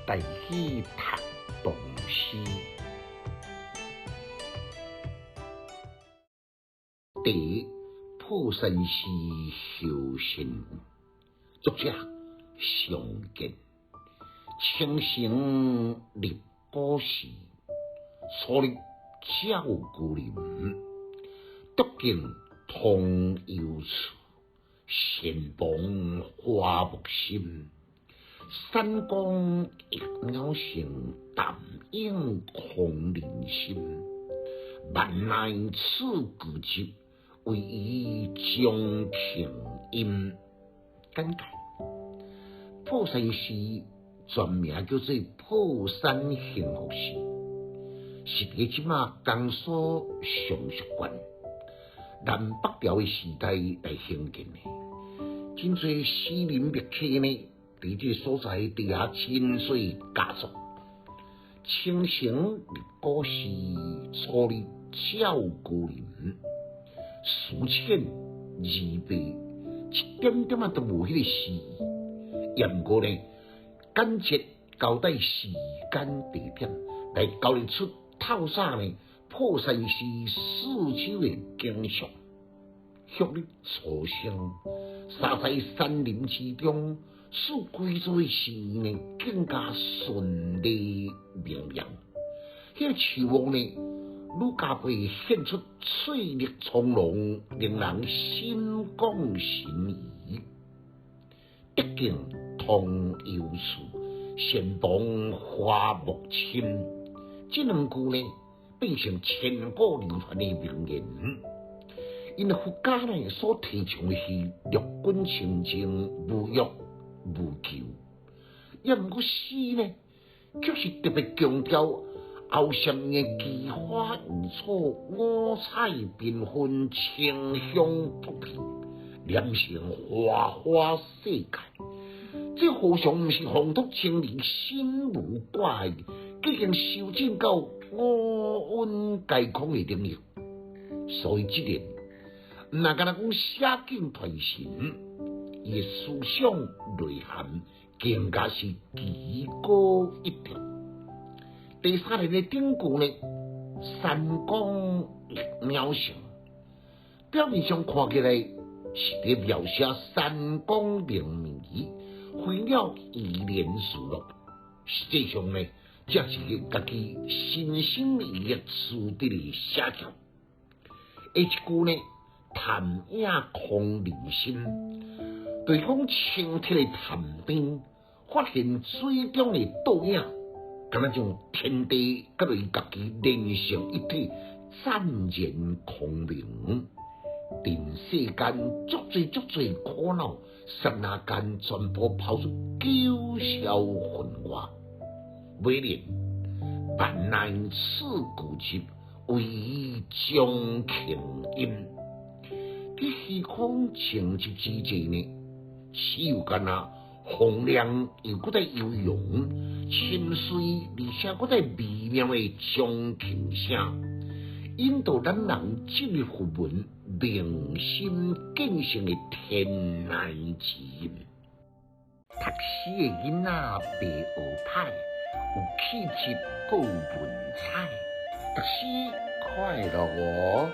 台語讀唐詩。第破山寺修仙院，作者常建。青城立古寺，初日照旧林。独见通幽处，禅房花木深。山光益鸟声，淡影空人心。万籁此旧集，惟余钟磬音。简介：破山寺全名叫做破山兴福寺，是佇這馬江蘇常熟縣南北朝的時代來興建的。真濟詩人墨客呢，佇這個所在地下真濟佳作。青城立古寺，初日照舊林。思淺字白，一點點仔都無彼個詩意。也毋過呢，簡潔交代時間地點，來交代出透早呢破山寺四周的景象。旭日初升，灑在山林之中，使規座寺呢更加絢麗明亮。彼個樹木呢，愈加倍顯出翠綠蔥籠，令人心曠神怡。畢竟通幽處，禪房花木深。這兩句呢，變成千古流傳的名言。因為佛家呢所提倡的是六根清淨、無欲無求，也毋過詩呢，卻是特別強調後上的奇花異草、五彩繽紛、清香撲鼻，連成花花世界。這何嘗毋是烘托情理心無掛礙，已經修證到五蘊皆空的領域。所以這個毋若干焦講寫景傳神，伊的思想內涵更加是奇高一特。第三個的典故呢，山光益鳥聲，表面上看起來是佇描寫山光明媚，飛鳥怡然自樂。實際上呢，這是家己心生意欲自得的寫照。下一句呢，潭影空人心，就是講清澈的潭邊發現水中的倒影，敢若將天地佮伊家己連成一體，燦然空明。塵世間足濟足濟苦惱，剎那間全部拋出九霄雲外。尾聯萬籟此舊集，惟餘鐘磬音。佇虛空靜寂之際呢，只有干焦洪亮又閣再悠揚、深邃而且閣再微妙的鐘磬聲，引導咱人進入佛門明心見性的天籟之音。讀書的囡仔袂學歹，有氣質閣有文采，讀書快樂哦。